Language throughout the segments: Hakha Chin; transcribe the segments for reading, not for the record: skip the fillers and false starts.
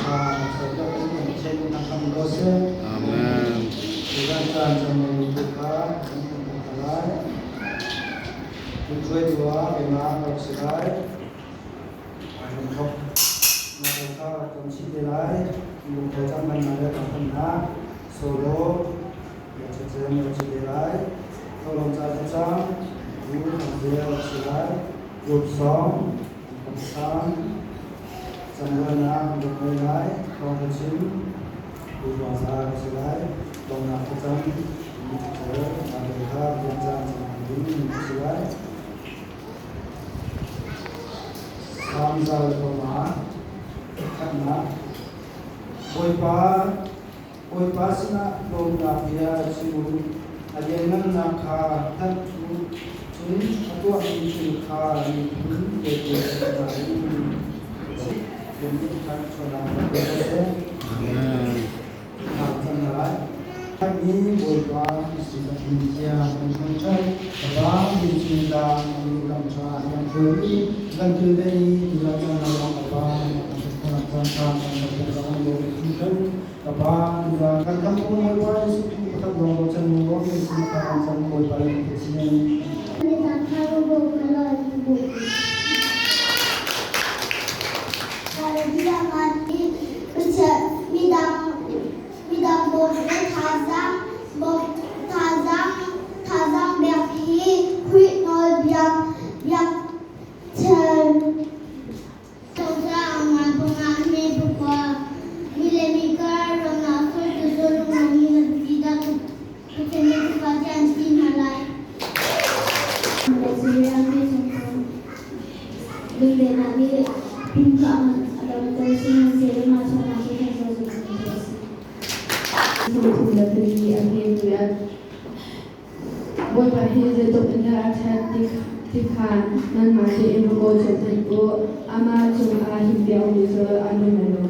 Amen. Group song, sang, Camruahnak kan ngei lai, thawng ka chim, Pupa ca ka si lai, dawtnak thlacam, mi thar kha biak caan cang ding ka si lai. Salm 105, khatnak. Bawipa, Bawipa sinah lawmnak bia chim u, a lianngannak kha thanh u, cun a tuahmi thil kha miphun tete hna in Midang bawm le thazaang pek hi Khrih nawlbia biakṭheng Bawipa hi zeitluk in dah a ṭhat ti kha nanmah tein va kawl cio hmanh u. Amah cungah him piakmi cu a nung lai lo.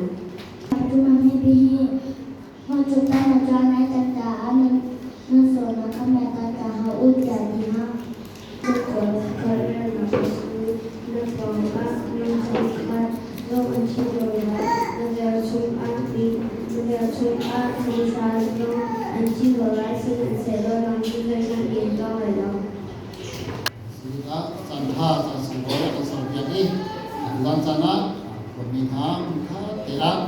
Ah caan ṭha caan sunglawi a kan serpiak i tuzan caan ah khuami hna hmunkhat te ah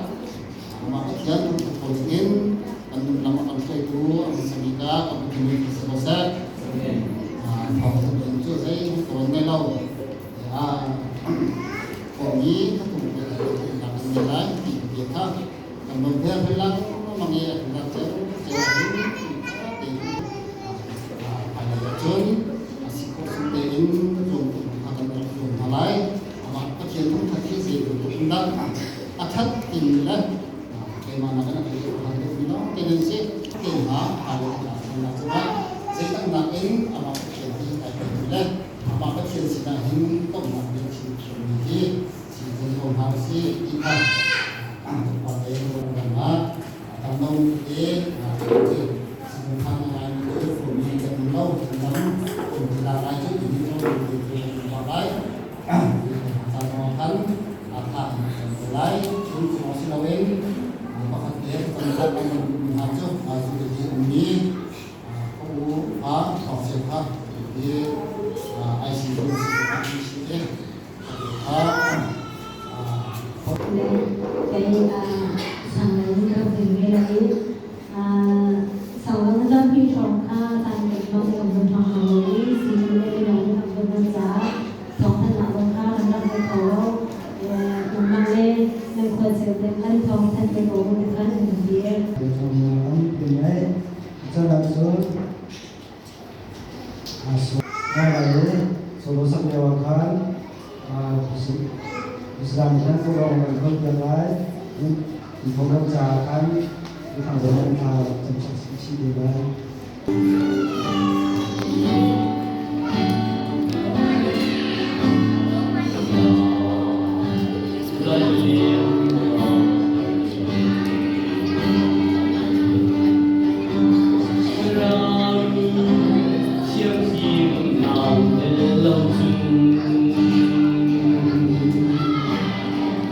amah Pathian thawng in kan nun lam a kan hruaitu a hmasa bik ah kan Pathian min si ko seh. Thawng in cu zeihmanh ka ngei lo. Khuami khatung te nak kan ngei lai ti bia kha kan non he lang mang i a kan ceu ceu te hmailei ahcun a si khawh chung tein zuam kha kan rak zuam hna lai. Amah Pathian thangṭhat hi zeibantuk in dah a ṭhat timi le keimah nakin a thei deuh ṭhan deuhmi lawng te nan si. Te hna hmailei kan ṭhannak cungah zeidang nakin amah Pathian hi ai petu le amah Pathian sinah hin komhnak bia chim thiammi hi si zung ko hna usih ti kha pa te kan ah tam lo te si thang ngai mi cu mi kan um lo kan dam um ti la lai cu ti cu ti cu kan lai caan khan a tha kan ko lai cun cu si loin pakhat te kan khat kan hna cu cu ti um mi ko u ha thawng sia kha ti ICU si te kha Islam kan program kan hman piak lai. Program caah khan thang zong kan chim te lai.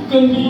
Kan mi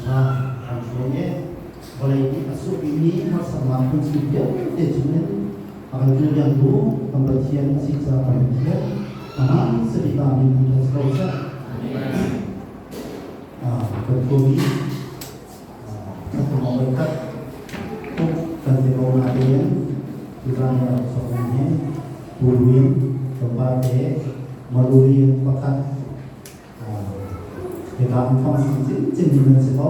Bawipa kan hruai e. Vawlei nih a suhpimi harsatnak phunchim vialte chungin a kan kilvengtu kan Pathian a si caah kan Pathian amah sabik ah min an ko seh. Kan khuami kan voikhat tuk kan ti ko nain tuzan hi a rak sokmi hi Pulwin tlawmpal te Maluri pakhat hika an fang chinchin mi nan si ko.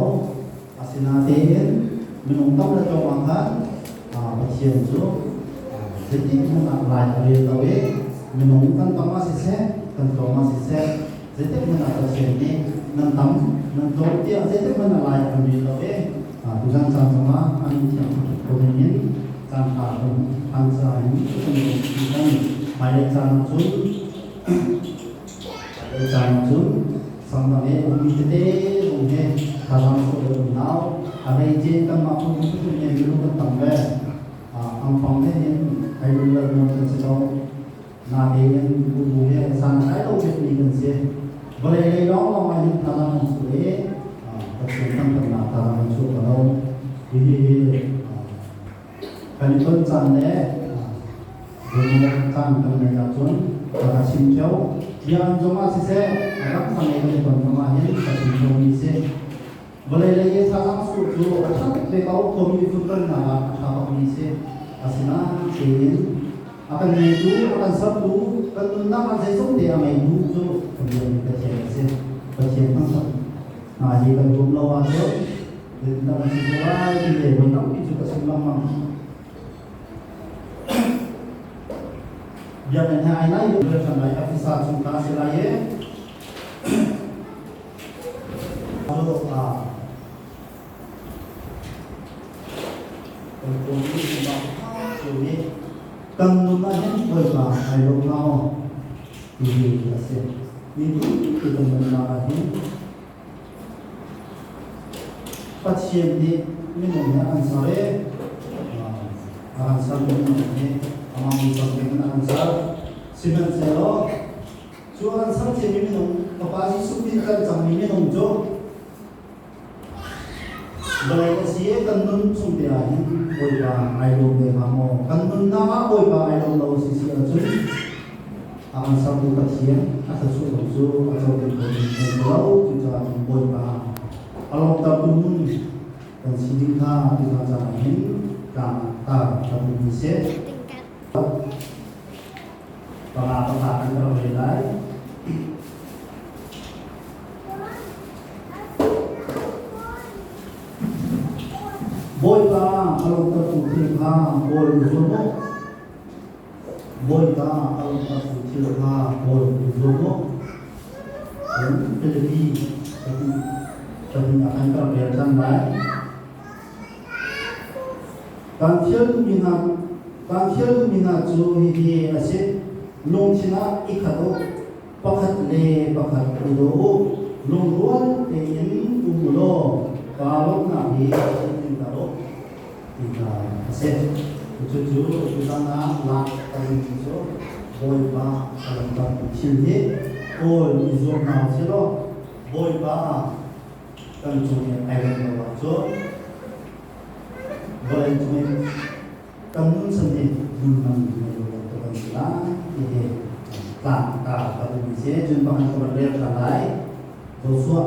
Asinain minung tam le tlawm ah khan Pathian cu zeitik hmanh ah lai a rel lo i minung kan tam ah siseh kan tlawm ah siseh zeitik hmanh ah Pathian nih nan tam nan tlawm tiah zeitik hmanh ah lai a kan rel lo i tuzan caan zongah an thiang ko dingin caan ṭha kan hman caah hin kan kan hmailei caan ah cun hmailei caan ah cun sangdang i ummi tete zong hi thazaang chuah deuh um nau a hleice kanmah phun phun he minung kan tam ve angpang he hin ai lung lo nawn kan si lo natein bubu he san tlai lo bikmi kan si vawlei lei lawng lawng ah hin thazaang kan chuah i Pathian thangthatnak thazaang kan chuah ko lo hihi kan i ton caan le caan kan ngeih ahcun ka chim theo biakinn zongah siseh ram dang i kan i ton zongah hin ka chim theomi si vawlei lei i thazaang suh cu a ṭha tuk ve ko khuami funtonnak ah a ṭha bakmi si asinain a kan ngeitu a kan sertu kan nunnak ah zeizong te a ngeitu cu Pathian Pathian a si Pathian thangṭhat hna hi kan rum lo ahcun zeitindah kan si ko lai ti le voi tampi cu ka chim lengmang. Biakinn he ai lai kan lai Efesa chung ta si lai e. Kan nun ah hin Bawipa ai lawm hnga maw ti hi a si. Mi ti kan nunnak ah hin Pathian nih minung he an ser i a kan sermi minung nih amah muisam in a kan ser. Sihmanhsehlaw cu a kan ser ciami minung Fapa Jesuh Khrih kan cangmi minung cu vawlei a si i kan nun chung te ah hin Bawipa ai lawm ve hnga maw? Kan nunnak ah Bawipa ai lawm lo si si ahcun a kan sertu Pathian a thluachuah zong cu a co ding ko ding kan si lo. Cucaah cun Bawipa a lawmtertu nun kan si ding kha tuzan caan ah hin tlang tar kan duhmi si. Panga panga kan rak rel lai. Bawipa a lawmtertu thil kha kawl i zuam u. Bawipa a lawmtertu thil kha kawl i zuam u. Cun Filipi pahnih ah kan rak rel cang lai. Kan thial duhmi hna kan thial duhmi hna cu hihi a si. Lungthin ah i khat u. Pakhat le pakhat i daw u. Lungrual tein um u law kaa lawmhnak hi in tar u ti kha a si. Cucu tuzan ah lak ka dingmi cu Bawipa a lamkaltu thil hi kawl i zuam hna usih law Bawipa kan cung i ai rem lo ahcun vawlei cung i kan nun chan hi nun man ngei lo bantuk kan si lai ti hi tlang ta ka duhmi si. Cun pakhat ka van rel ṭhan lai. Joshua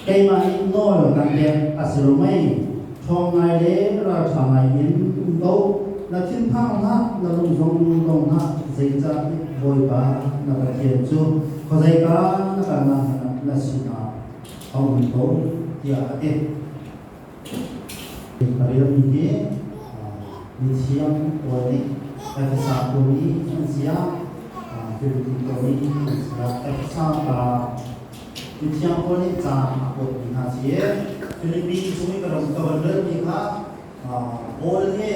Keimah nih nawl kan pek a si lo mei? Ṭhawng ngai le ralṭha ngai in um ko. Na thinphang hlah, na lung zong dong hlah, zeicah Bawipa na Pathian cu khuazeika na kalnak hmanh ah na sinah a um ko, tiah a ti. Ka relmi hi mithiang pawl nih Efesa khuami an si ah Filipi khuami an si ah Efesa pa mithiang pawl nih ca a kuatmi hna si. Filipi chung i ka ram ka van relmi kha Paul hi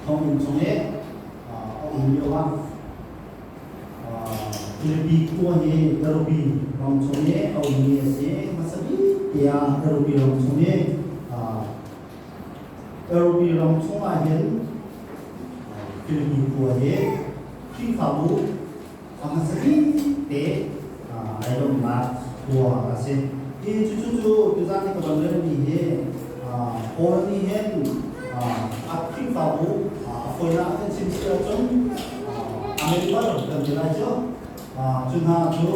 thonginn chung i a um lio ah Filipi khua hi Darupi ram chung i a ummi a si. Hmasa bik tiah Darupi ram chung i Darupi ram chungah hin Filipi khua hi Khrihfabu A hmasa bik te ai lawmhnak khua a si. Hi cucu cu tuzan i ka van relmi hi Paul nih hin a Khrihfabu a fawinak a kan chim si ahcun a member kan ti lai cu. Cu hna cu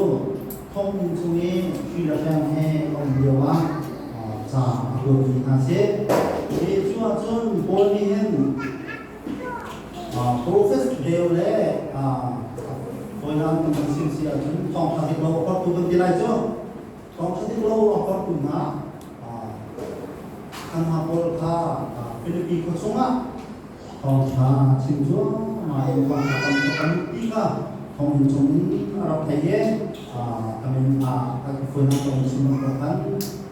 thonginn chung i hri le hreng he a um lio ah ca a kuatmi hna si. Hi cu ahcun Paul nih hin Profet deu le fawinak kan van chim si ahcun thawngṭha dik lo a phortu kan ti lai cu. Thawngṭha dik lo a phortu hna kan hna pawl kha Filipi khua chungah thawngṭha chim cuahmah in thawngṭha kan kan ti kha thonginn chungin a rak thei i a min a fawinak kan chim a kan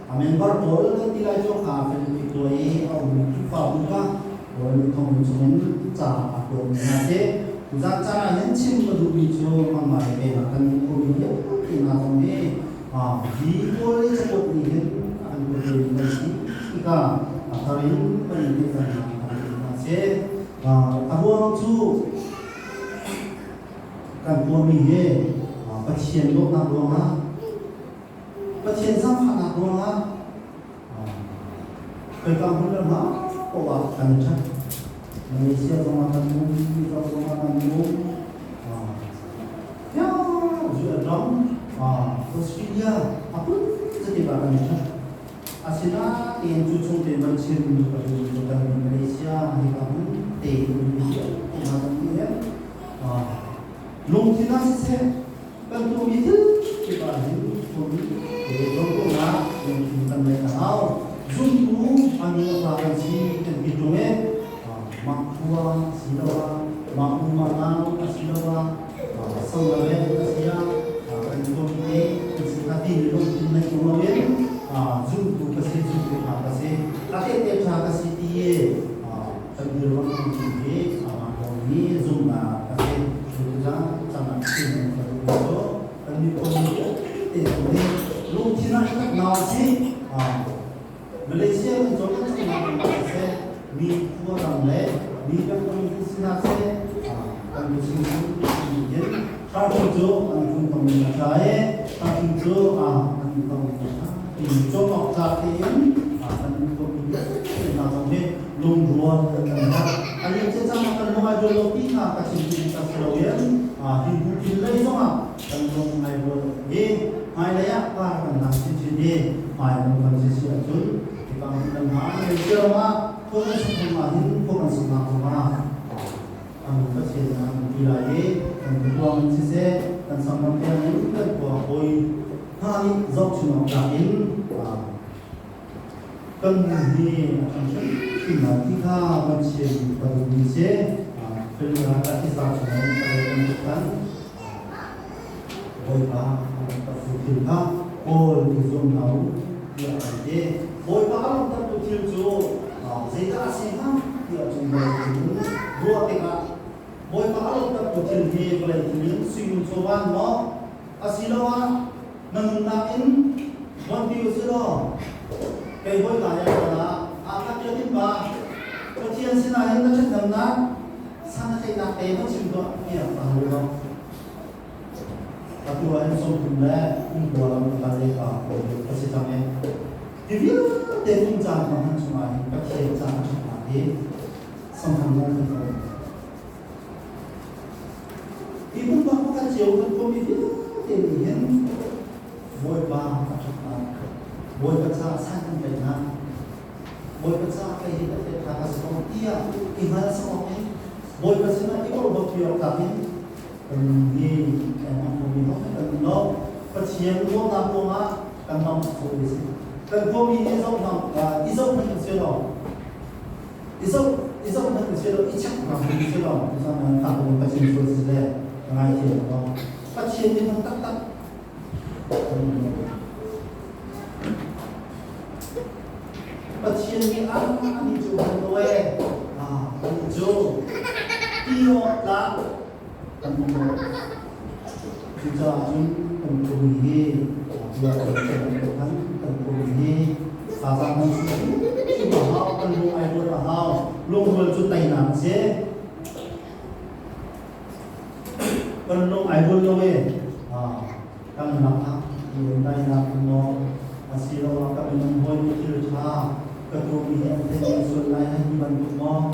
a member pawl kan ti lai cu kha Filipi khua i a ummi Khrihfabu kha Paul nih thonginn chungin ca a kuatmi hna si. Tuzan caan ah hin chim ka duhmi cu nangmah le keimah kan nih khomi vialte hna zong hi hi Paul i cakuat nih hin a kan kuat vemi kan si tikah a thar in kan in fehternak a kan hna si. A ruang cu kan tuahmi hi Pathian dawtnak ruangah Pathian zaangfahnak ruangah Khoika hmun le hma poah ah kan i ṭhat. Malaysia zongah kan um, Mizo zongah kan um. Ya, US ram, Australia, a phun zakip ah kan i ṭhat. Asinain cu chung tein van chim cu kan Malaysia hika hmun te in hna kan ti he lungthin ah siseh kan tuahmi thil kip ah hin phun te dawtnak lungthin kan ngeih a hau. Zumtu a nu a pa kan si kan ti ṭung i mah khua asiloah mah u mah nau asiloah solo le a si ah kan tuahmi te kan si kha ti lungthin nei ṭung loin zumtu ka si zumtu ṭha ka si a tehte ṭha ka si ti i kan dirhmun hi amah lawng hi zumhnak a si. Cuticun cang ah chin kan duhmi cu kan miphun vialte zong nih lungthin ah i hna usih. Malaysia kan cawn kan cangnak ram ah siseh, mi khua ram le mi kan community sinah seh, kan biachim hin Thlarau cu an phun tong ning a ṭha i Thlarau cu an tong ning a ṭha timi cawn awk tlak tein kan tuahmi vialte hna zong hi lungrual kan herh. A liamcia caan ah kan lung ai rual lo ti kha ka chim duhmi ka si loin hi bu thil lei zongah kan lung ai rual i hmailei ah par kan hlang chinchin i hmai kan kan si si ahcun hika hmun kan hna Malaysia ramah khua kan sak zongah hin khua kan saknak zongah an Pathian an ti lai i kan khuang in siseh kan samram tiang in kan khua hawi hna nih zohchun awk tlak in kan nun hi a ṭhang hrimhrim lai ti kha van chim ka duhmi si. Philina ka thisa chungin ka rel bantuk khan Bawipa ka fu thil kha kawl i zuam hna u tiah kan ti. Bawipa a langhtertu thil cu zeidah a si hnga tiah cun vawlei thil in ruah tikah Bawipa a langhtertu thil hi vawlei thil in suingun chawvan maw asiloah na nunnak in bonpi u si law kei hawi ka ya ah a ka biakinn pa Pathian sinah hin na ṭhathnemnak san na tlaihnak te va chim tuah tiah ka hal lo. Atu ah hin 30 le kum kua lam ka kal i ka ka si cang i hi vialte kum caan ka hman chungah hin Pathian caan a ṭhatnak hi samhang lo kan ko. Hi pumpak pakhat cio kan tuahmi vialte nih hin Bawipa a ṭhatnak, Bawipa caah san kan tlaihnak, Bawipa caah kei hi Pathian ṭha ka si ko tiah i hngal sawk in Bawipa sinah i porhlawt awk tlak in kan hi kan khuami zong kan lo. Pathian ruahnak ruangah kan ram a fawi si. Kan khuami hi zoh i zoh hmanh si lo. I zoh i zoh hmanh si lo, i check hmanh si lo. Mizaman ta ko Pathian sual si le ngai thiam lo. Pathian nih hman taktak Pathian nih a ani cu kan lo e ani cu ti awk tlak kan um lo. Cucaah cun kan phun hi bia kan kan kan phun hi thazaang kan si a hau kan lung ai ruat a hau lungrual cu teinak a si. Kan lung ai Ai rual lo e kan lakah i entainak maw asiloah ka minung hawi nih thil ṭha ka tuahmi hi an theih sual lai hei ti bantuk maw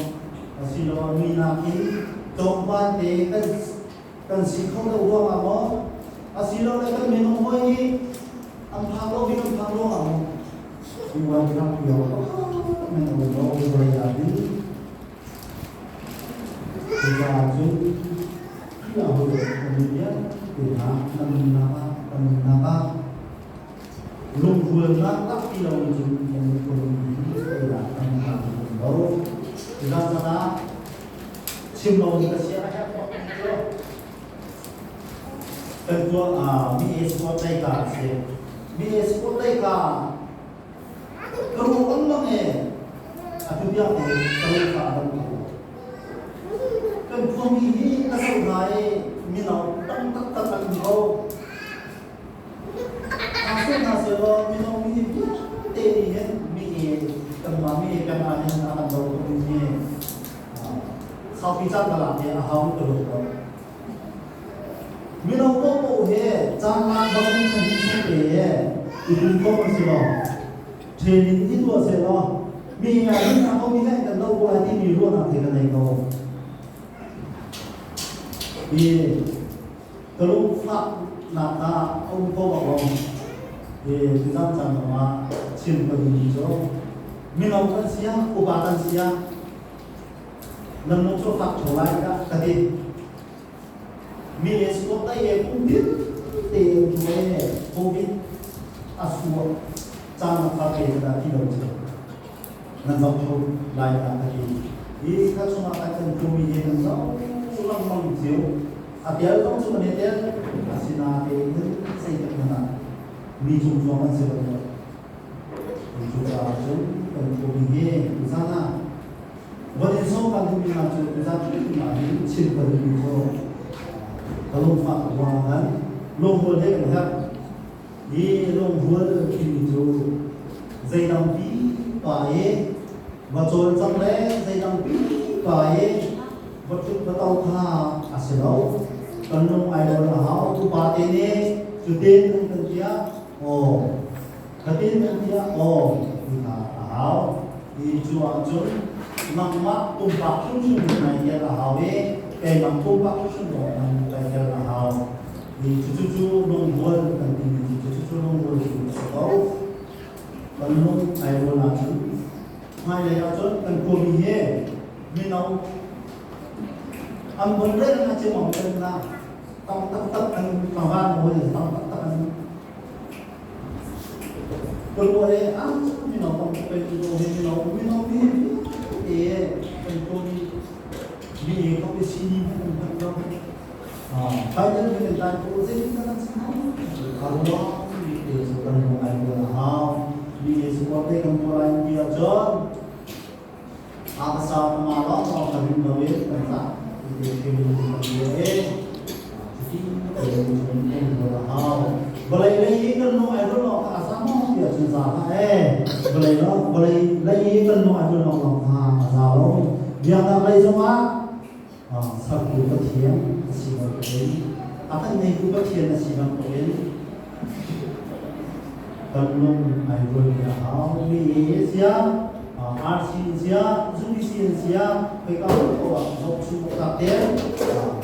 asiloah mi nakin tlawmpal te kan si kho lo ruangah maw asilole kan minung hawi nih an phak lo bik an phak ruangah maw Iwan rak pio men um lo voi ah hin cucaah cun Khrih hawi kan vialte hna kan nunnak ah kan nunnak ah lungrualnak tak ti lo cun kan economy hi zeidah kan hman lo. Cucaah caah chim lo ka sia a herh bak cu kan tuah mi esport lei ka si mi esport lei ka ka ruak ang bang e atu tiang te ka ruak ka adam ko kan khuami hi ka zoh hna i mino tam taktak an um ko Aa hna sehlaw mino mi vialte nih hin mi kanmah mi peng ah hin a kan do tuk mi saupi caan ka lak hi a hau ka ruat lo. Mino paohpaoh he caan lak bang in kan chung te he i pum khawh an si lo. Training i tuah sehlaw mi ah hin a homi he kan do ko lai timi ruahnak te ka nei ko. Hi ka lungfahnak ah a um ko bak lo. Hi tuzan caan zongah chim ka duhmi cu mino kan si ah upa kan si ah nan lung cu fak ṭheo lai dah ka ti. Mi le sport dai le kum vialte um cu e COVID a suak caan a pe dah ti lo cu nan zoh ṭheo lai dah ka ti. Hi kha chungah kan kan kumi he kan zoh lengmang cio. A tel zong cu kan i tel. Asinain zeitik hmanh ah mi cungcuang an si bal lo. Cucaah cun kan kumi hi tuzan ah von in sawm kan duhmi hna cu tuzan hrimhrim ah hin chim ka duhmi cu ka lungfah ruang khan lungrual he kan herh. Hi lungrual timi cu zeidang pipa i va cawlcang le zeidang pipa i va ṭhut va to kha a si lo. Kan lung ai rual a hau. Upa te nih cutin an kan tiah aw, khatin an tiah aw ti kha a hau. Hi cu ahcun nangmah pumpak hrimhrim nai tel a hau i keimah pumpak hrimhrim zong nan kai tel a hau. Hi cucu lungrual kan timi cu cucu lungrual cu a si ko. Kan lung ai rual ahcun hmailei ahcun kan khuami hi mino an bon reng a cim ong kan na tam taktak an tlangval mawi tam taktak an Kalua le ah mino tam pe tu he mino mino mi te kan khuami mi ko pe sini kan kan lo Biden kan dan ko zei kan kan si Kalua mi te so kan lung ai ko hau mi support te kan ko lai ti ahcun Akasa ma lawng lawng kan rim lo i kan za ti te kan e ti te kan ko hau vawlei lei i kan lung ai rual lawng kha a za maw ti ahcun za hlah e vawlei lo vawlei lei i kan lung ai rual lawng lawng kha a za lo biaknak lei zongah sertu Pathian a si bantukin a kan ngeitu Pathian a si bantukin kan lung ai rual mi a hau mi sia RC in sia ZUBC in sia khoika ko ah zohchun awk te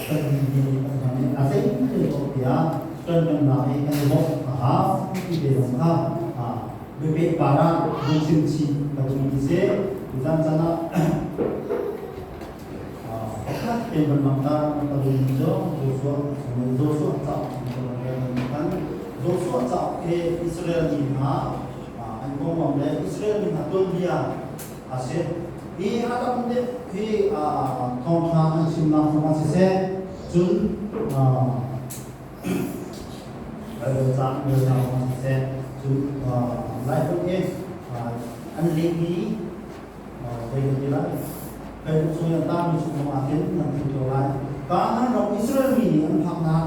kan mi kan kan a zei te ko tiah kan kan nak i kan i bawmh a hau ti te zong kha biapeh para lungchim chih ka duh ti si zan chan ah Pakhat te bantuk ka lung cu Joshua Joshua cauk kan Joshua cauk hi Israel mi hna an konglam le Israel mi hna tuanbia a si. Hi a tam deuh hi thawngṭha an chimnak zong ah siseh, cun Baibal ca an relnak zong ah siseh, cun Laiholh hi an lehmi Zei kan ti lai? Facebook chung i an tarmi chung zong ah hin nan thei ko lai. Kanaan ram Israel mi nih an phaknak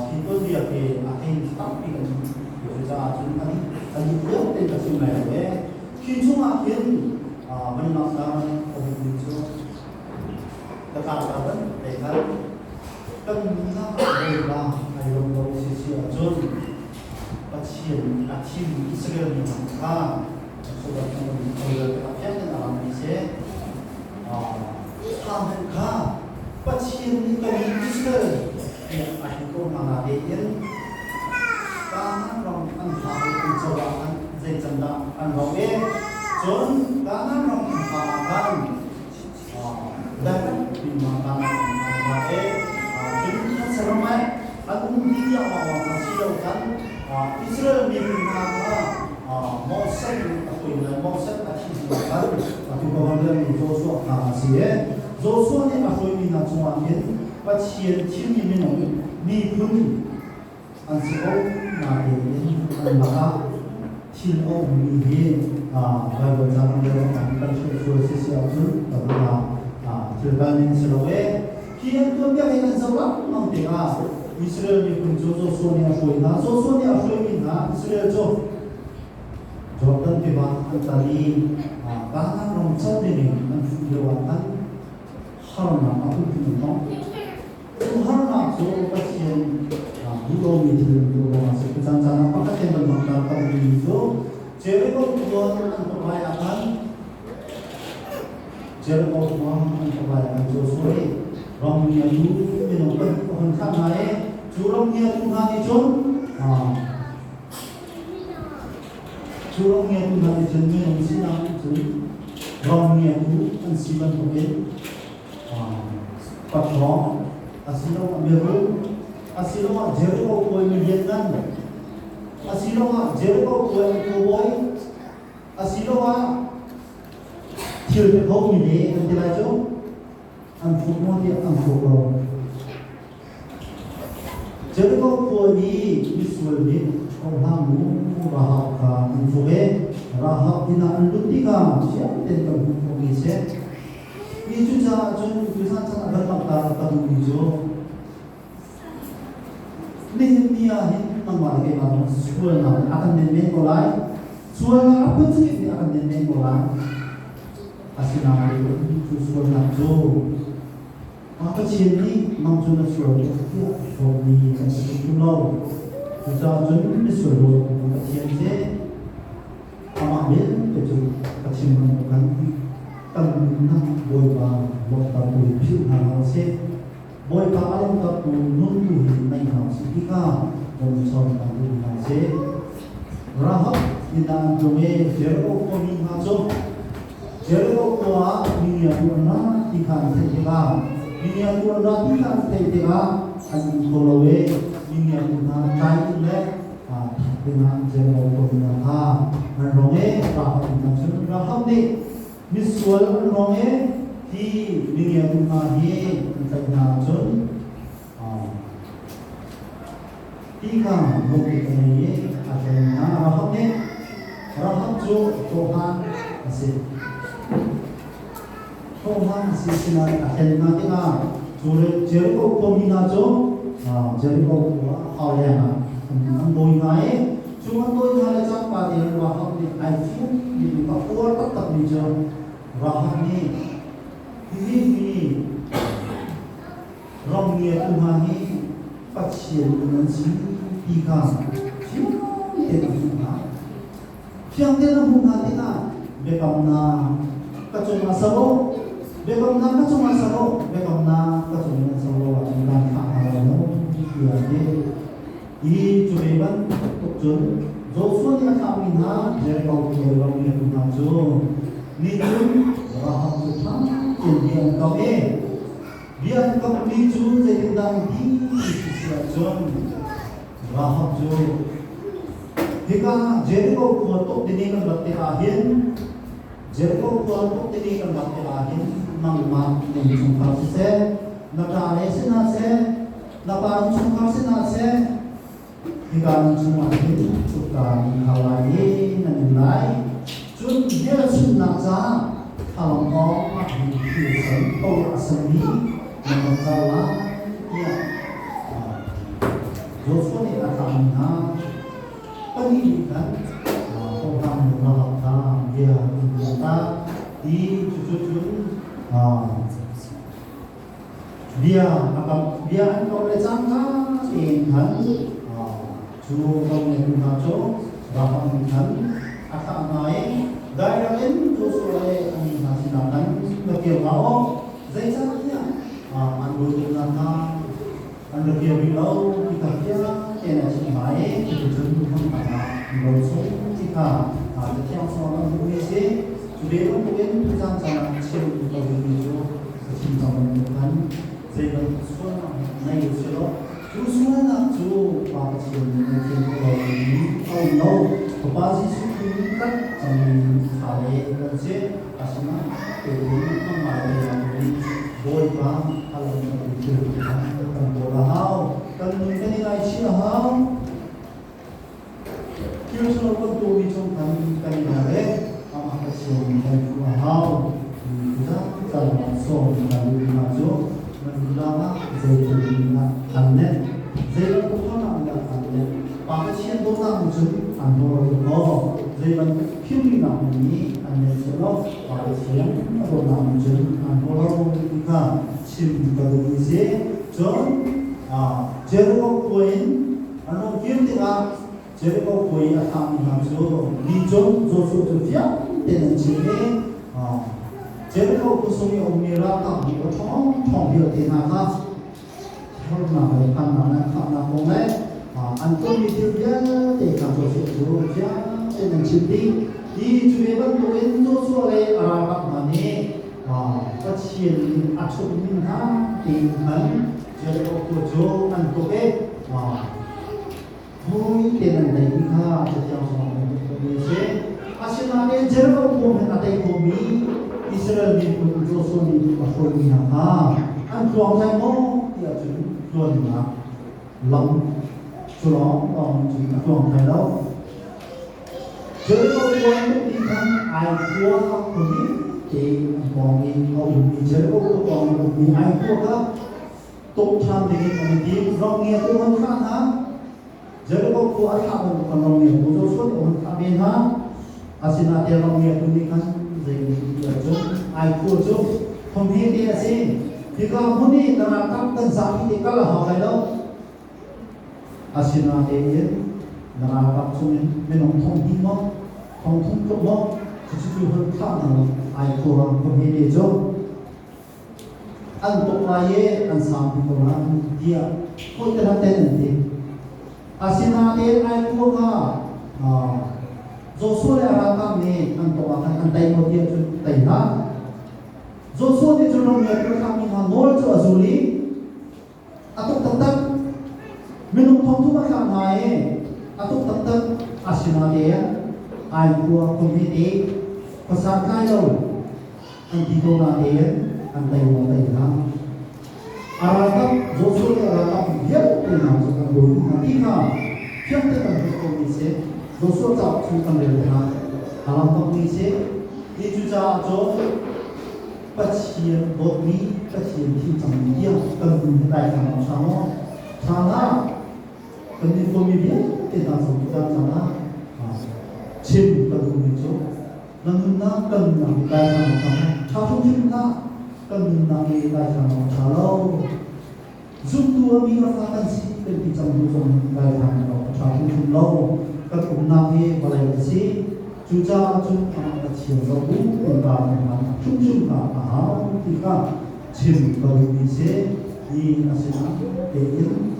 khi tuanbia khi a theimi tampi kan um. Cucaah cun a dih lio tein ka chim lai lo ee. Khi chung ah khin van langhter ka duhmi cu ka tlangtar ban te khan. Kan nunnak ah Bawipa ai lawm lo si si ahcun Pathian a thimmi Israel mi hna kha Sobat kan rel tikah fiang tein a langmi si. Kha hmanh kha Pathian nih kan Israel tiah a ti ko hna natein Kanaan ram an phak i an co ah khan zei can dah an rauh i cun Kanaan ram an phak ah khan Israel miphun hna kha Moses a hruai hna Moses a thih hnu ah khan atu ka van relmi Joshua kha a si i Joshua nih a hruaimi hna cungah hin Pathian thimmi minung miphun an si ko nain an lakah thil a ummi hi Baibal ca kan rel kan kan hrial si si ahcun kan thil kal ning si lo e. Hi an tuanbia hi kan zoh lengmang tikah Israel miphun cu Joshua nih a hruai hna. Joshua nih a hruaimi hna Israel cu Jordan tiva an kal i Kanaan ram co dingin an fuh lio ah khan harnak a phunphun an tong. Cu harnak cu Pathian duh lomi thil an tuah ruangah a si. Caan caan ah pakhat te bantuk kan ummi cu Jericho khua an tuk lai ah khan Jericho khua an tuk lai ah khan Joshua nih ramngiatu minung pahnih a hun thlah hna i cu ramngiatu hna nih cun cu ramngiatu hna nih cun minung sinak cun ramngiatu an si bantukin Paṭhawng asiloah mirum asiloah Jericho kawi milianngan asiloah Jericho kawi an khuabawi asiloah thil pe khomi le an ti lai cu an fuk maw tiah an fuk lo. Jericho khua i misual nih cohlang nu Rahab kha an fuk i Rahab inn ah an lut tikah fiang tein kan hmuh khawhmi a si. Hi cucaah cun tuzan chan ah kan langhter ka duhmi cu nihin ni ah hin nangmah le keimah zong sualnak nih a kan men men ko lai. Sualnak a phun zakip nih a kan men men ko lai. Asinain cu sualnak cu Pathian nih nang cu na sual tuk tiah hlawtmi kan si tung lo. Cucaah cun misual lo Pathian cu amah vialte cu Pathian bantuk kan kan nunnak Bawipa lawmhtertu hi philh hna hlah usih. Bawipa a lawmhtertu nun tu hi nei hna usih ti kha lawmsawm kan duh hna usih. Rahab inn ah an tlung i Jericho khuami hna cu Jericho khua ah mingiatu an ra ti kha an theih tikah mingiatu an ra ti kha an theih tikah an um kho lo i mingiatu hna tlai in le that dingah Jericho khuami hna kha an rong i Rahab hna cun Rahab nih misual an rong i hi mingiatu hna hi an tlaih hna ahcun Ti kha lungput a ngei i a tlen hna. Rahab nih Rahab cu hlawhhlang a si. Hlawhhlang a si sinain a hlen hna tikah cu Jericho khuami hna cu Jericho khua hau leng ah an dawi hna i cu an dawi hna le cangka tein Rahab nih ai fiang mi a uar taktakmi cu Rahab nih hihi mi Ramngiatu hna hi Pathian in an si ti kha fiang tein a hmuh hna. Fiang tein a hmuh hna tikah biakamnak ka cungah ser u, biakamnak ka cungah ser u, biakamnak ka cungah ser lo ahcun kaan thah hna lai lo tiah a ti. Hi cu ve bantuk cun Joshua nih a thlahmi hna Jericho khua ramngiatu hna cu nih cun Rahab cu ṭha tein bia an kam i Bia an kammi cu zeitindah an ti ti si ahcun Rahab cu hika Jericho khua tuk timi kan rat tikah hin Jericho khua tuk timi kan rat tikah hin nangmah na innchungkhar siseh, na ṭale si hna seh, na pa innchungkhar si hna seh, hika innchung ah hin kutka nan khar lai i nan in lai. Cun hmelchunhnak caah thlalang awng ah hin thil sen ko a sami nan rak car lai tiah Joshua nih a thlahmi hna pahnih nih khan Abraham le Rahab kha bia an bia ta i cucu cun bia a kam. Bia an kong le cangka tein khan cu ram le hna cu Rahab nih khan a thah hna i dairak in Joshua le a mi hna sinah khan va kir hna u, zeicahtiah an rawl hna an ra kir rih lo ti kha fiang tein a chimh hna i cuticun hmunkhat ah an ro chung ti kha Cathiang chungah kan hmuhmi a si. Cu ve bantukin caan caan ah chim ko dingmi cu ka chim cang bantuk khan zei bantuk sualnak nei u sih law cu sualnak cu Pa Pathian nih ngaihthiam ko lo timi a um lo. Fapa Jesuh Khrih nih tlanh cangmi fale kan si. Asinain tein nangmah le keimah nih Bawipa a lam kan thil kha kan kawl a hau. Kan nun kan i ngaichih a hau. Thil sual kan tuahmi chung khan kan i mer i amah Pathian kan fuh a hau. Caan sawm kan duh hna cu nan lak ah zeitluk in dah an nenh, zei bantuk harnak dah an nenh. Pa Pathian dawtnak nih cun an daw lo kaw zei bantuk thilrinak nih an nenh sehlaw Pa Pathian a dawtnak nih cun an daw lo ti kha chim ka duhmi si. Cun Jericho khua in an hung kir tikah Jericho khua i a thlangmi hna cu ni cun Joshua cu fiang tein an chim i Jericho khua chung i a ummi ralkap bu a ṭhawng ṭhawng vialte hna kha harnak le phannak le khamhnak kong le an tonmi thil vialte kha Joshua cu fiang tein an chim dih. Hi cu ve bantukin Joshua le a ralkap hna nih Pathian nih a chawhmi hna tein khan Jericho khua cu an tuk i Hawi tein an tei kha Cathiang chungah kan hmuh khawhmi a si. Asinain Jericho khua hmanh a tei khomi Israel miphun Joshua nih a hruaimi hna kha an tluang lai maw tiah cun tluannak lam cu lawnglawng cun a tluang thai lo. Jericho khua an tuk ni khan ai khua khuami te an pawng i a ummi Jericho khua pawng i a ummi ai khua kha tuk ṭhan dingin an i tim. Rongia tu an thlah hna. Jericho khua a thlah bantuk khan rongia tu Joshua nih a hun thlah ve hna. Asinain rongia tu nih khan zei ti ahcun ai khua cu thawmhe te a si. Hika hmun i ka ralkap kan zapi te kal a hau lai lo. Asinain na ralkap chungin minung thong hnih maw, thong thum tluk maw, cucu cu hun thlah hna law ai khua thawmhe te cu An tuk lai i an sang ko lai tiah hawi ten an ti. Asinain ai khua kha Joshua le a ralkap nih an tuk ah khan an tei ko tiah cun tei hlah. Joshua nih cun ramriak ralkap mi hna nawl cu a zul i a tuk taktak. Minung thong thum a thlah hna i a tuk taktak. Asinain ai khua khuami khuasa tlai lo an ti ko nain an tei maw tei hlah. A ralkap Joshua le a ralkap vialte hna cu an dawi hna ti kha fiang tein kan hmuh komi si. Joshua cauk chung kan rel tikah a lang bakmi si. Hi cucaah cun Pathian dawtmi, Pathian thim cangmi tiang kan nun hi dai thang ṭha maw? Ṭha hlah. Kan nih khuami vialte hna zong caan caan ah chim ka duhmi cu na nunnak kan nunnak hi dai thang ṭha maw? Ṭha hrimhrim hlah. Kan nunnak hi dai thang ṭha lo. Zumtu a mi a fa kan si kan ti cang hnu zong dai thang ṭha hrimhrim lo. Kan umnak hi vawlei a si. Cucaah cun amah Pathian zoh bu in pa kan hman hrimhrim kha a hau ti kha chim ka duhmi si. Hi a sinah tein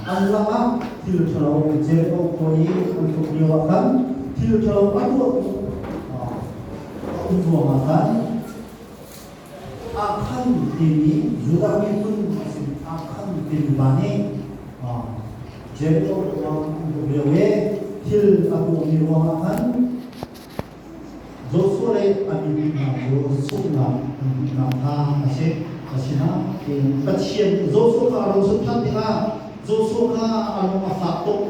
an lakah thil ṭhalo Jericho khua i an tuk lio ah khan thil ṭhalo a tuahtu a um ruangah khan Akhan timi Judah miphun a simi Akhan timi pa nih Jericho khua an tuk lio i thil a tuahmi ruangah khan Joshua le a mipi hna cu sunghnak an hmuhnak kha a si. Asinain Pathian nih Joshua kha a rosun ṭhan tikah Joshua kha a lung a fak tuk.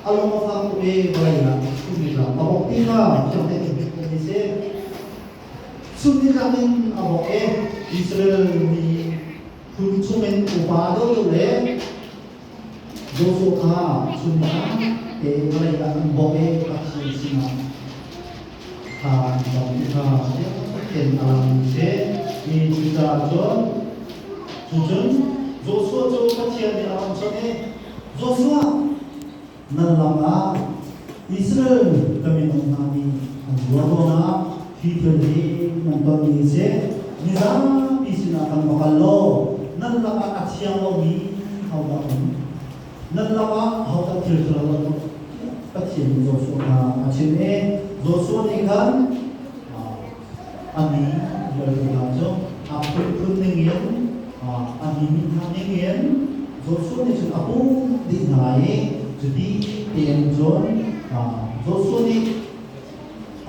A lung a fak tuk i vawlei ah chunni tlak a bawk ti kha fiang tein hmuh khawhmi a si. Chunni tlak in a bawk i Israel mi phun chungin upa deuhdeuh le Joshua kha chunni tlak te vawlei ah an bawk i Pathian sinah thla an cam ti kha fiang tein a langmi a si. Mi cucaah cun cucun Joshua cu Pathian nih a ram chawnh i Joshua nan lakah Israel ka minung hna nih an zuar ruangah hi thil hi nan tonmi a si. Mizapi sinah kan va kal law nan lakah a thiang lomi hodah um? Nan lakah hodah thil ṭhalo a tuah? Tiah Pathian nih Joshua kha a chim i Joshua nih khan a mi vialte hna cu a phunphun ningin a mi hna ningin Joshua nih cun a pumh dih hna i cuti tein cun Joshua nih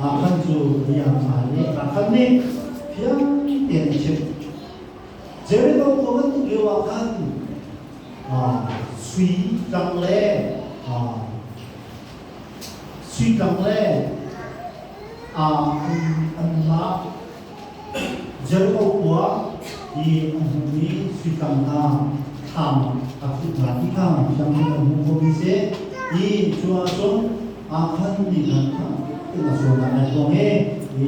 Akhan cu bia a hal i Akhan nih fiang tein a chimh. Jericho khua bantuk lio ah khan sui tlang le sui tlang le anmah Jericho khua i an hmuhmi sui tlang hna thlam a thuh hna ti kha fiang in an hmuh khomi si. I cu ahcun Akhan nih khan in a sualnak ai tuang i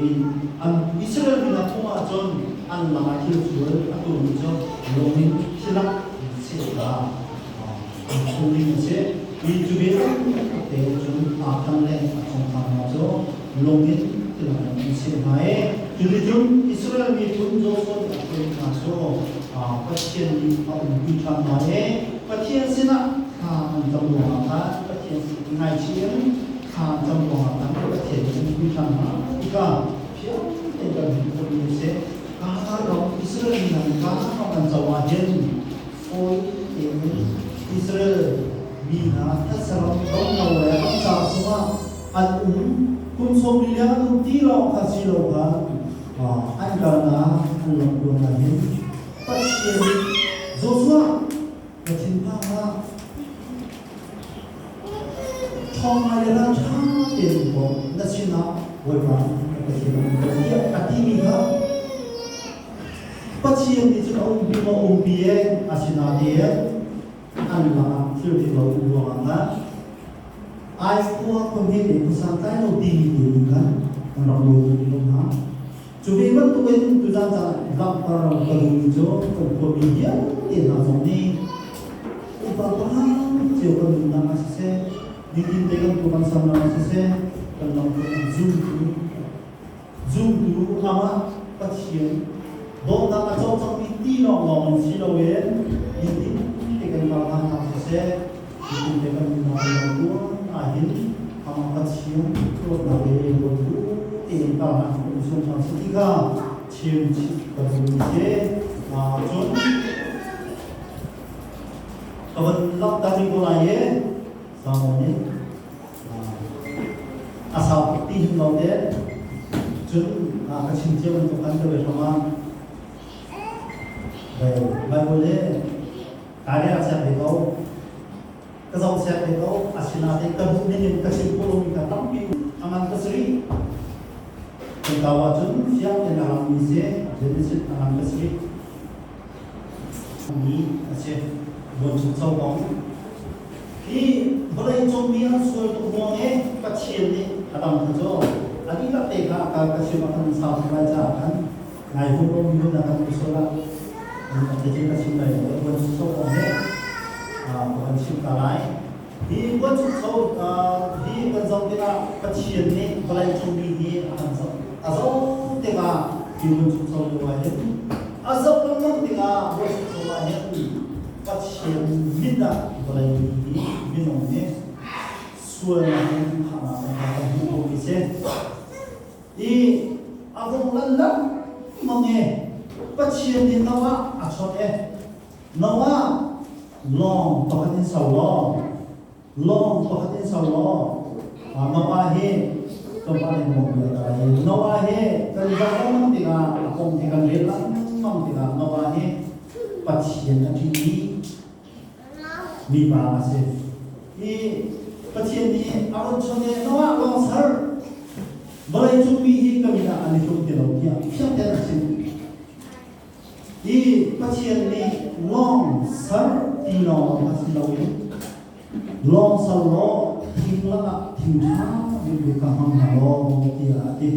an Israel mi hna phung ahcun an lakah thil sual a tuahmi cu lung in thilak seh an phung ding a si. I cu ve te cun Akhan le a chungkhar hna cu lung in thilak in an seh hna i cuticun Israel miphun Joshua nih a hruai hna cu Pathian nih a umpi ṭhan hna i Pathian sinah thla an cam ruangah khan Pathian sin i ngaichih in thla an cam ruangah khan Pathian nih a umpi ṭhan hna tikah fiang tein kan hmuh khawhmi a si. Kanaan ram Israel mi hna nih Kanaan ram an co ahhin fawi tein Israel mi hna thetse ram ro le ramcar chungah an um kum 40 leng an um ti lawng kha si lo khan an kalnak an lamtluan ahhin Pathian nih Joshua na thinphang hlah ṭhawng ngai le ralṭha tein um ko na sinah Bawipa na Pathian a um ko tiah a timi kha Pathian nih cun a umpi maw umpi e asinain an lakah thil dik lo um ruangah khan ai khua khua he te khuasang tlai lo timi tu nih khan an rak lo tu ko hna. Cu ve bantukin tuzan caan langhter ka duhmi cu kan khuami vialte hna zong nih upa pahang cio kan nunnak ah siseh, nitin te kan tuah kan samnak ah siseh, kan lamhruai an zumtu zumtu amah Pathian dawtnak a cawlcanghmi ti lawnglawng in si loin nitin te kan karhlannak siseh, nitin te kan nunnak kan lamhruai ahhin amah Pathian dawtnak le ruatbu tein karhlan kan sung hna si ti kha chim chih ka duhmi si. Cun ka van langhter rih ko lai i Salmon nih a sau tuk ti hin lo te cun ka chim cia bantuk khan ka biahram ah Bible le kai rak siak ve ko ka zoh siak ve ko asinain ka duh ning in ka chim khawh lomi kha tampi a ngan ka si rih kan kau ahcun fiang tein a langmi si Genesis a ngan ka si rih mi a si buanchukcho kong hi vawleicung mi an sual tuk ruang i Pathian nih a dang kha cu a dihlak te kha a ka chim a kan sau lai caah khan ngai hum lo mi hun a kan sual ah an te ka chim lai lo buanchukcho kong hi ka kan chim ta lai. Hi buanchukcho hi kan zoh tikah Pathian nih vawleicung mi hi a kan zoh a zoh tikah hi buanchukcho lio ah hin a zoh lengmang tikah buanchukcho ah hin Pathian mit ah vawlei mi hi minung nih sualnak in thahnak kan kan hmuh ko mi si. I a vung lan lengmang i Pathian nih Noah a chawnh i Noah lawng pakhat in so law lawng pakhat in so law Noah hi tlawmpal in bawm bia ta hi Noah hi kan zoh lengmang tikah a kong hi kan rel lengmang tikah Noah hi Pathian a ṭihmi mipa a si. I Pathian nih a run chawnh i Noah lawng ser vawleicung mi hi ka min ah an i tlum ti lo tiah fiang tein a chim. Hi Pathian nih lawng ser ti lawng a si loin lawng ser law thing lakah thing ṭha bikbik ka hmang hna law tiah a ti.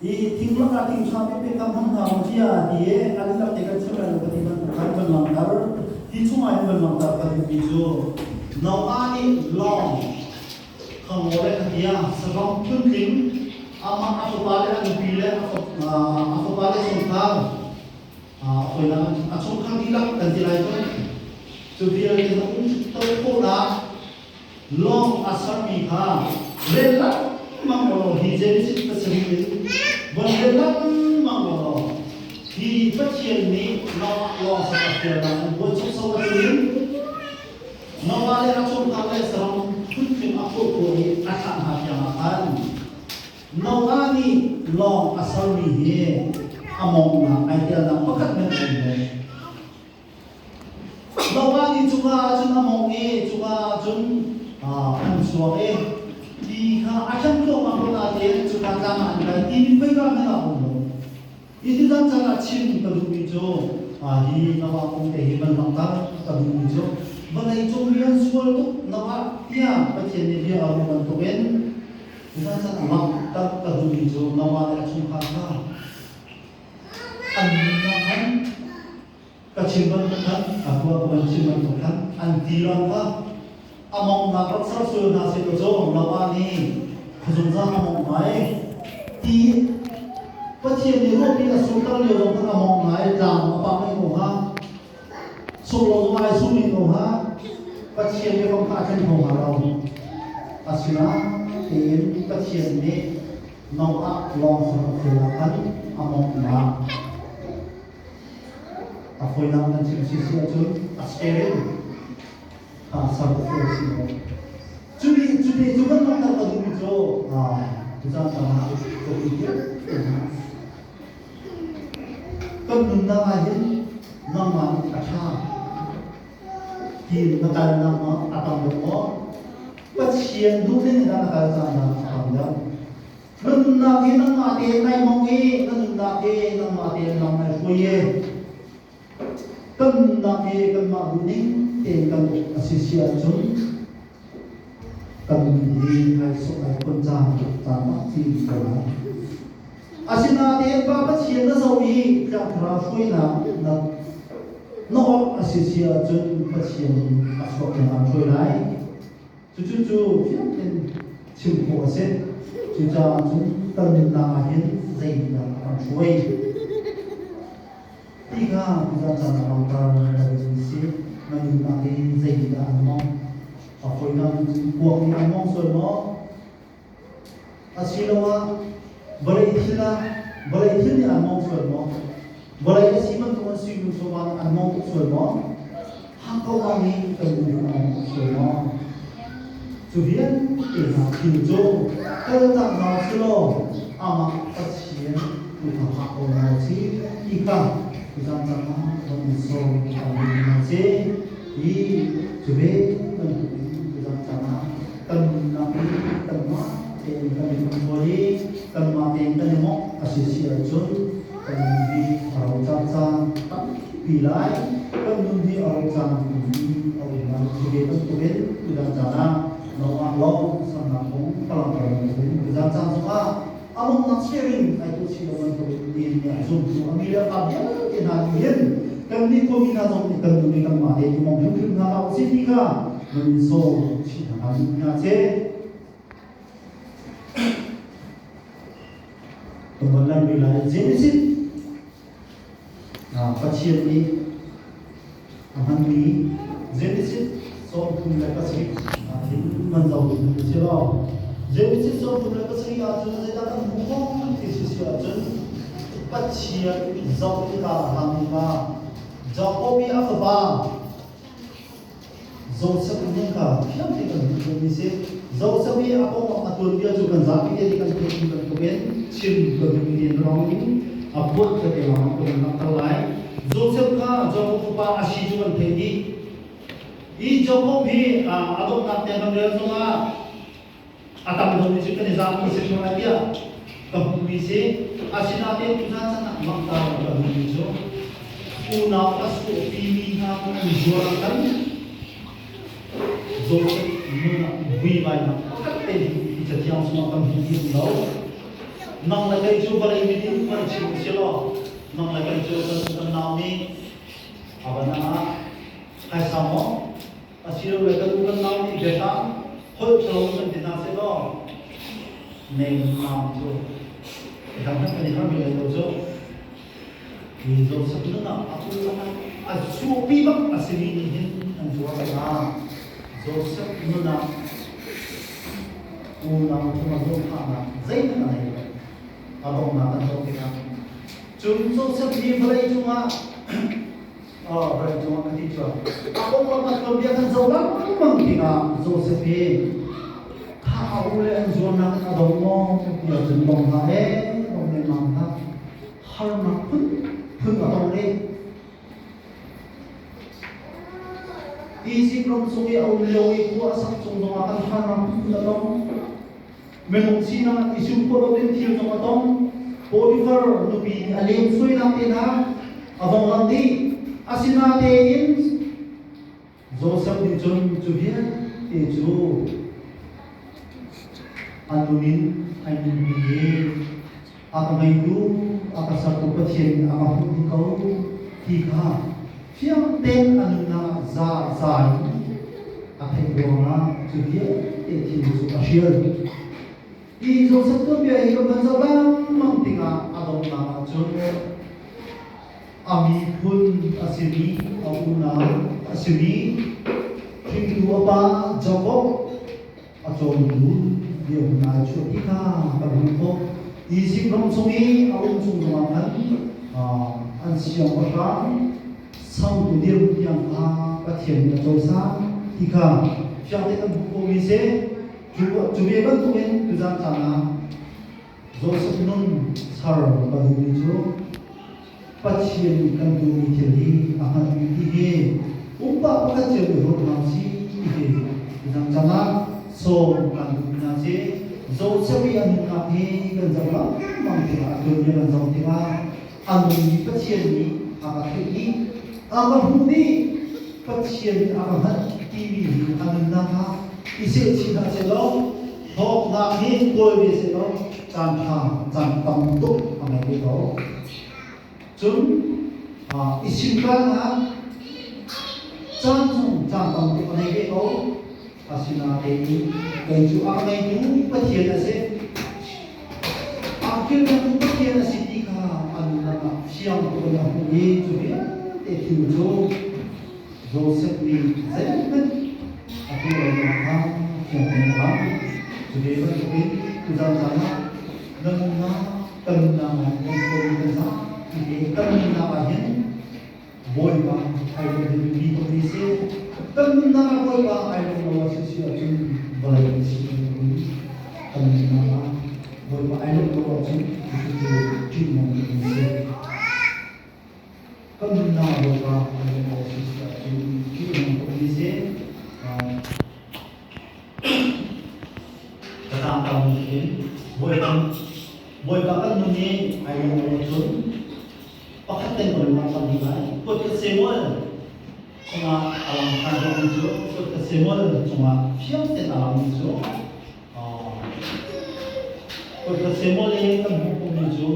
Hi thing lakah thing ṭha bikbik ka hmang hna law tiah a ti i an lak te kan chim lai lo ka ti bantuk khan kan langhter. Hi chungah hin van langhter ka duhmi cu Noah nih lawng khangaw le khatia saram phuntling amah a fapa le a nupi le a fapa le chungkhar a chungkhar dihlak kan ti lai cu cu vialte na um to khawhnak lawng a sermi kha rel lengmang law hi Genesis pasarih in von rel lengmang law hi Pathian nih Noah lawng sak a fialnak an buat sawsawh a cun Noah le a chungkhar le saram phuntling a khawh khawh i a thlah hna tiang ah khan Noah nih lawng a sermi hi a mawngnak ai telnak pakhat hmanh a um lo. Noah nih cuka ah cun a mawngh i cuka ah cun an chuak i ti kha a ṭhan thluahmah ko nain cuka tlang ah an kal ti mi khoika hmanh ah a um lo. Hi tuzan caan ah chim ka duhmi cu hi Noah kong te hi van langhter ka duhmi cu vawlei cung mi an sual tuk Noah tiah Pathian nih bia a ruh bantukin tuzan caan ah langhter ka duhmi cu Noah le a chungkhar kha an nunnak khan ka chim bantuk khan a khua ka van chim bantuk khan an ti lawng kha a mawngnak rak ser sual hna seh law cu Noah nih khuazungzal a mawngh ngai ti Pathian nih ruahpi a surter lio zong khan a mawngh ngai tlang a pah mai ko hnga sur lo zong ai sur men ko hnga Pathian biakam kha a thlen kho hnga lo asinain Pathian nih Noah lawng ser a fial ah khan a mawngh A fawinak nan chim si si ahcun a steering kha ser a fial si lo. Cuni cuni cu kan langhter ka duhmi cu tuzan caan ah ka ui vialte hna kan nunnak ah hin nangmah nih a ṭha ti na kalnak maw a tam deuh maw Pathian duhning in dah na kal caan dah a tam deuh Na nunnak hi nangmah tein nai mong i na nunnak hi nangmah tein lam nai hruai i kan nunnak hi kanmah duhning tein kan uk a si si ahcun kan nun hi ai suk ai khon caan caan bak ci ko lai. Asinain Pa Pathian na zoh i Thiang Thlarau hruainak na na orh a si si ahcun Pathian a chuak na hruai lai. Cucu cu fiang tein chim khawh a si. Cucaah cun kan nunnak ah hin zeitindah a kan hruai ti kha tuzan caan ah langhter kan si. Na nunnak hi zeitindah an mong? A fawinak in cun kuak nih an mong sual maw? Asiloah vawlei thil ah vawlei thil nih an mong sual maw? Vawlei a si bantuk an sui nu chawva nih an mong tuk sual maw? Hakkauh nih kan nu an mong tuk sual maw? Cu vialte hna thil cu kaltak hna si law amah Pathian tu kha hngak ko hna si ti kha tuzan cang ah van in sawm kan duh hna si. Hi cu ve bantuk in tuzan cang ah kan nunnak hi kanmah tein kan i control i kanmah tein kan i mawngh a si si ahcun kan nun hi a rocar caan tampi lai kan nun hi a ro caan tampi a um lai cu ve bantukin tuzan caan ah Noah lawng sannak kong ka langhter bantukin tuzan caan zongah a mawngnak sharing ai tuah chih lo bantukin nihin ni ah zumtu a mi le a pa vialte hna nih hin kan nih khuami hna zong nih kan nun i kanmah tein i mong hrimhrim hna hlah usih ti kha nan in sawm chih hna duh hna che. Kan lai mi lai Genesis Pathian nih a hmanmi Genesis 37 hin man zo ding si lo. Genesis 37 ahcun zeidah kan hmuh khawh ti si si ahcun Pathian zoh tikah hlan pa Jakob i a fapa Joseph nih kha fiang tein kan hmuh khawhmi si. Joseph i a kong a tuanbia cu kan zapi te nih kan theihmi bantukin chim ka duhmi nih rong in a puat ka te lawng kan langhter lai. Joseph kha Jakob fapa a si cu kan theih dih. Hi Jakob hi a donghnak tiang kan rel zongah a tam deuh mi cu kan i zapi si ko lai tiah ka hmuhmi si. Asinain tuzan chan ah langhter ka duhmi cu unau a suahpimi hna kong an zuar ah khan Joseph nun ah vuivainak pakhat te hi cathiang chungah kan hmu ti lo. Nang le kei cu vawlei mining van chim si law nang le kei cu kan nau nih a van ah Phaisa maw? Asilole kan u kan nau nih biatlang holh ṭhalo kan ti hna sehlaw nengmang cu i hmanh kan i harmi lai lo cu. Mi Joseph nun ah a a chuahpi bak a simi nih hin an zuar hna. Joseph nun ah unau cung a zawtfahnak zeihmanh a ngei lo. A donghnak an zoh tikah cun Joseph hi vawlei cungah vawlei cungah ka ti cuan a konglam a tuanbia kan zoh lengmang tikah Joseph hi kha a u le an zuarnak in a dong maw tiah cun dong hlah ee dong lengmang hlah harnak phun phun a tong i Egypt ram chung i a um lio i khua a sak chung zongah kan harnak phun phun a tong. Minung sinak i sum khawh lo ding thil zong a tong. Potiphar nupi nih a lem suainak te hna a vong lang dih. Asinatein Joseph nih cun cu vialte cu a nun in ai nunpi i a ka ngeitu a ka sertu Pathian nih a ka hmuh dih ko ti kha fiang tein a nunnak ah za za in a theih ruangah cu vialte thil cu a hrial. Hi Joseph tuanbia hi kan van zoh lengmang tikah a donghnak ah cun a miphun a simi a unau a simi hringtu a pa Jakob a cawmtu dirhmun ai chuah ti kha kan hmuh khawh. Izipt ram chung i a um chung zongah khan an siangpahrang sangtu dirhmun tiang kha Pathian nih a cohlan ti kha fiang tein kan hmuh khawhmi si. Cu ve bantukin tuzan caan ah Joseph nun char ka duhmi cu Pathian nih kan duhmi thil hi a hngalhmi ti hi pumpak pakhat cio i ruat hna usih ti hi tuzan caan ah sawm kan duhmi hna si. Joseph i a nunnak hi kan zoh lengmang tikah a tuanbia kan zoh tikah a nungmi Pathian nih a ka theih dih, a ka hmuh dih, Pathian nih a ka hngalh timi hi a nunnak ah i sehchih hna sehlaw hlawknak hi kawl ve sehlaw caan ṭha caan tam tuk a ngei ve ko. Cun i simkalnak caan zong caan tam tuk a ngei ve ko. Asinain kei cu a ka ngeitu Pathian a si. A kilvengtu Pathian a si ti kha a nunnak ah fiang tuk in a hmuh i cu vialte thil cu Joseph nih zeihmanh a tuah lonak kha fiang tein a lang. Cu ve bantukin tuzan caan ah na nunnak kan nunnak ah hin kan kan zapi te kan nunnak ah hin Bawipa ai lawm hi biapi tuk mi si. Kan nunnak ah Bawipa ai lawm lo a si si ahcun vawlei kan si bantukin kan nunnak ah Bawipa ai lawm lo ahcun cucu ṭihnung mi si. Kan nunnak ah Bawipa ai lawm lo a si si ahcun ṭihnung tuk mi si. Ka tlangtar mi hin Bawipa Bawipa kan nun i ai lawm lo ahcun pakhat ten kan lang tam dih lai. Kut ka Samuel chungah a lang ṭhan deuhmi cu kut ka Samuel chungah fiang tein a langmi cu kut ka Samuel i kan hmuh khawhmi cu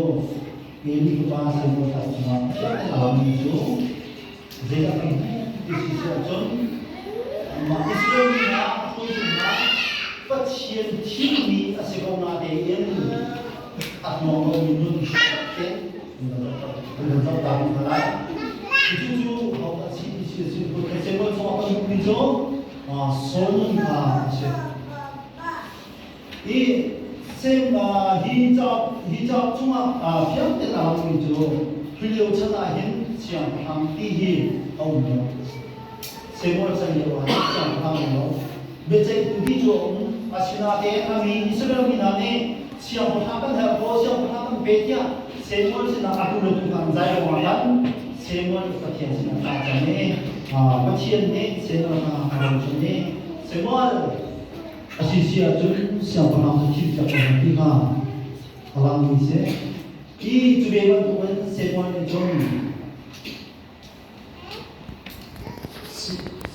Eli fapa Samuel hla chungah fiang tein a langmi cu zeidah kan hmuh ti si si ahcun anmah Israel mi hna a hruaitu hna Pathian thimmi a si ko na tein a hnuang lomi nun te kan zoh ta hna lai. Cucu ho a si ti si si Samuel chungah kan hmuhmi cu Saul nun kha a si. Hi sem hi cauk hi cauk chungah fiang tein a langmi cu hi lio chan ah hin siangpahrang ti hi a um lo. Samuel chan lio ah siangpahrang um lo. Biaceihtu ti cu a um. Asinain a mi Israel mi hna nih siangpahrang kan herh ko, siangpahrang kan pe tiah Samuel sinah atu le tu khan zai ruangah khan Samuel cu Pathian sinah a cam i Pathian nih Samuel kha a rochan i Samuel a si si ahcun siangpahrang cu thim piak ko hna ti kha a langmi si. Hi cu ve bantukin Samuel nih cun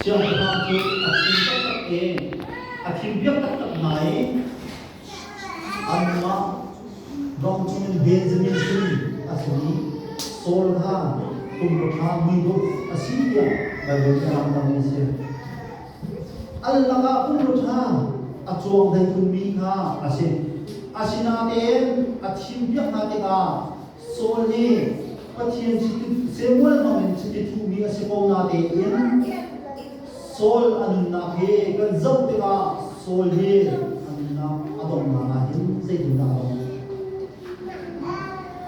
Siangpahrang cu a thim taktak i a thim piak taktak hna i anmah ram chungin Benjamin phun a simi Saul kha kum pahra muidawh a si tiah. Bible nih a langhtermi a si. An lakah pumrua ṭha a cuang hlei khunmi kha a si. Asinain a thimpiak hna tikah Saul nih Pathian Samuel hmangin chiti thuhmi a si ko natein Saul a nunnak hi kan zoh tikah Saul hi a nunnak a donghnak ah hin zeitindah a dong?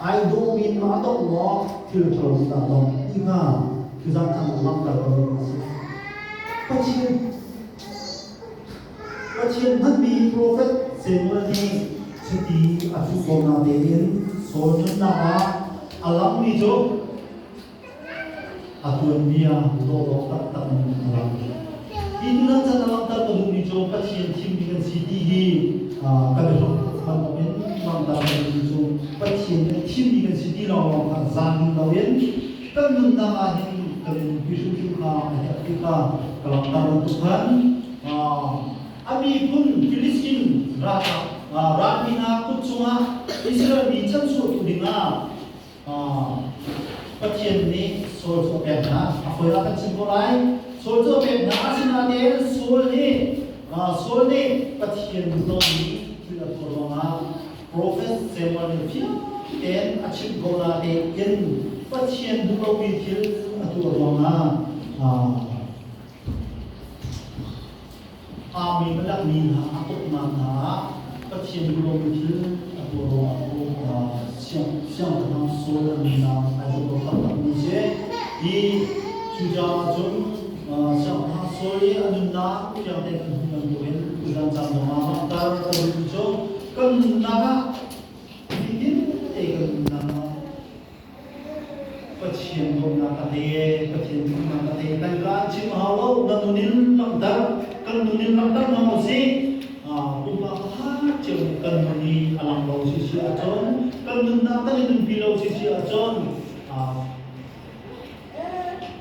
Ai dawhmi in ma a dongh maw thil ṭhalo in dah a dongh ti kha tuzan caan ah langhter ka duh a si. Pathian Pathian hmanmi profet Samuel nih chiti a thuh ko natein Saul nunnak ah a langmi cu a tuanbia dawhdawh taktak in a lang. Hi tutan chan a langhter ka duhmi cu Pathian thimmi kan si ti hi kan i hlawk bantukin langhter ka duhmi cu Pathian nih a thimmi kan si ti lawnglawng kha zaan loin kan nunnak ah hin kan nunpi hrimhrim kha a herh ti kha ka langhter bantuk khan a miphun Filistin ralkap ralmi hna kut cungah Israel mi chanchuahtu dingah Pathian nih Saul cu a pek hna. A fawi ah kan chim ko lai. Saul cu a pek hna. Asinain Saul nih Saul nih Pathian duh lomi thil a tuah ruangah profet Samuel nih fiang tein a chimh ko natein Pathian duh lomi thil a tuah ruangah Aa mi balak mi hna a tuknak hna ah Pathian duh lomi thil a tuah ruangah siangpahrang Saul a nunnak ai dawh lo taktakmi a si. Hi cucaah cun siangpahrang Saul i a nunnak fiang tein kan hmuh bantukin tuzan caan zongah langhter ka duhmi cu kan nunnak ah nitin te kan nunnak ah Pathian dawtnak a thei e, Pathian duhnak a thei. Kan ka chim a hau lo, na nun in langhter, kan nun in langhter hna u sih. Pumpak pakhat cio nih kan nun i a lang lo si si ahcun, kan nunnak kan i nunpi lo si si ahcun,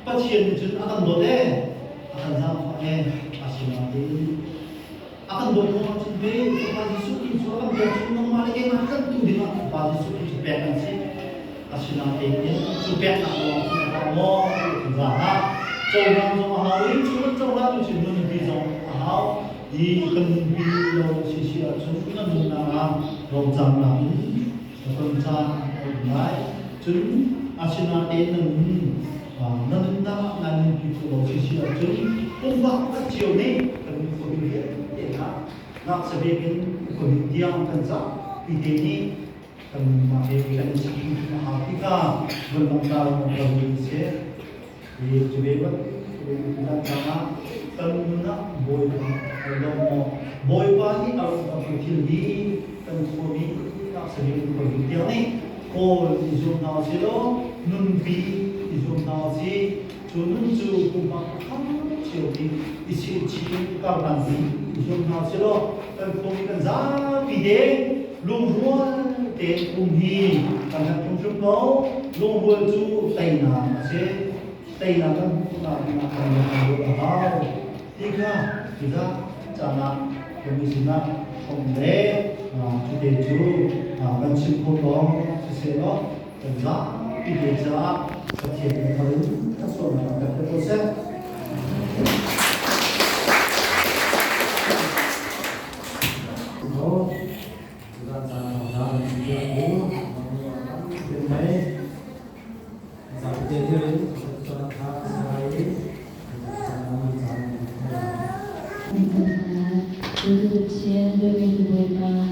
Pathian nih cun a kan dawt e, a kan zaangfah e, asinain a kan dawt ruangah cun ve Fapa Jesuh Khrih cu a kan pek cu nangmah le keimah kan tu dingah Fapa Jesuh Khrih cu pek kan si. Asinain cu peknak lawng cun a hau maw ti kan za hlah. Cohlan zong a hau i cu kan cohlan cu cun nunpi zong a hau i kan nunpi lo si si ahcun kan nunnak ah rawlcamnak in kan caan a um lai. Cun asinain na nun na nunnak ah naa nunpi khawh lo si si ahcun pumpak pakhat cio nih kan khuapi vialte hna ngakchia bik in upa bik tiang kan cah ti te nih kan nunnak he kan i chim a hau ti kha vun langhter kan duh si. Hi cu ve bantuk caah kan nun ah Bawipa a lawm maw? Bawipa nih a rak kan thil hi kan khuami ngakchia bik in upa bik tiang nih kawl i zuam hna usih law nunpi i zuam hna usih. Cu nun cu pumpak pakhat cio nih i chimchin karhlan ding i zuam hna usih law kan khuami kan zapi te lungrual tein um hi kan herh hrimhrim ko. Lungrual cu teinak a si. Teinak kan hmuhnak dingah kan lungrual a hau. Ti kha cudah caan ah kan i sinah hrawm le cute cu kan chim kho lawng siseh law kan zapi te caah Pathian nih thar in thluachuahnak kan pe ko seh. Pathian,